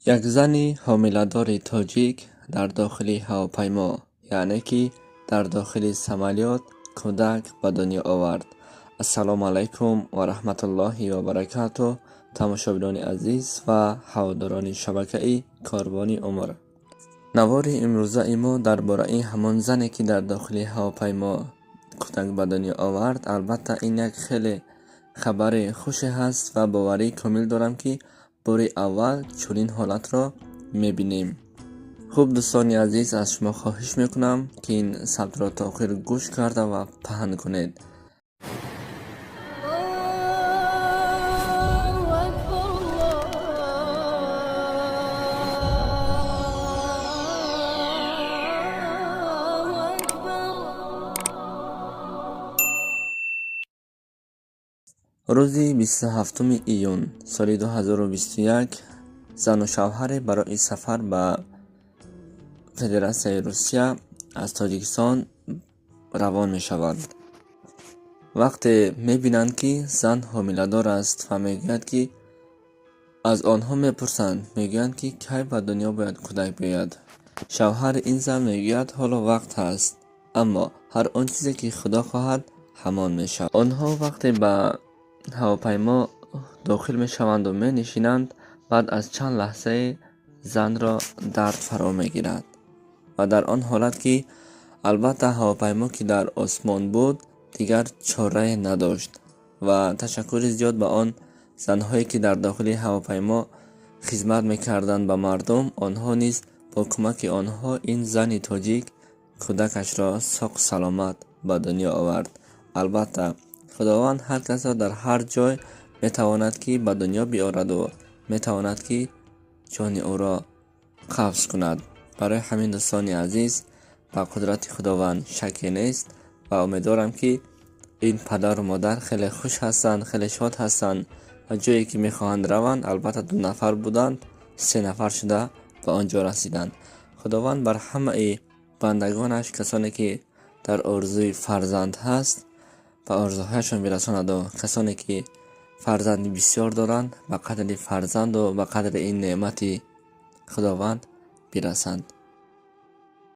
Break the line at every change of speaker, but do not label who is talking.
Як зани ҳомиладори тоҷик дар дохили ҳавопаймо, яъне ки дар дохили самолёт кӯдак ба дунё овард. Ассалому алайкум ва раҳматуллоҳи ва баракатуҳ, тамошобинони азиз ва ҳаводорони шабакаи Корвони умр. Навори имрӯзаи мо дар бораи ҳамон зане ки дар дохили ҳавопаймо кӯдак ба дунё овард. Албатта, ин як хеле хабари хуше ҳаст ва боварии комил дорам, ки бори аввал чунин ҳолатро мебинем. Хуб, дӯстони азиз, аз шумо хоҳиш мекунам, ки ин сабтро то охир гӯш карда ва паҳн кунед.
الله أكبر الله أكبر.
Рӯзи 27 июн соли 2021 зану шавҳаре барои сафар ба Федератсияи Русия аз Тоҷикистон равон мешаванд. Вақте мебинанд, ки зан ҳомиладор аст, ва мегӯяд, ки аз онҳо мепурсанд, мегӯянд, ки кай ба дунё бояд кӯдак биёяд. Шавҳари ин зан мегӯяд, ҳоло вақт ҳаст, аммо ҳар он чизе ки Худо хоҳад, ҳамон мешавад. Онҳо вақте ба ҳавопаймо дохил мешаванду менишинанд, баъд аз чанд лаҳзае занро дард фаро мегирад ва дар он ҳолат, ки албатта ҳавопаймо ки дар осмон буд, дигар чорае надошт. Ва ташаккури зиёд ба он занҳое, ки дар дохили ҳавопаймо хизмат мекарданд ба мардум. Онҳо низ, бо кӯмаки онҳо ин зани тоҷик кӯдакашро соғ саломат ба дунё овард. Албатта, Худованд ҳар касро дар ҳар ҷой метавонад, ки ба дунё биёраду метавонад, ки ҷони ӯро қабз кунад. Барои ҳамин, дӯстони азиз, ба қудрати Худованд шакке нест ва умедворам, ки ин падару модар хеле хуш ҳастанд, хеле шод ҳастанд ва ҷое ки мехоҳанд раванд, албатта, ду нафар буданд, се нафар шуда ба он ҷо расиданд. Худованд бар ҳамаи бандагонаш, касоне ки дар орзуи фарзанд ҳаст, ба орзуҳояшон бирасонаду касоне ки фарзанди бисёр доранд, ба қадри фарзанду ба қадри ин неъмати Худованд бирасанд.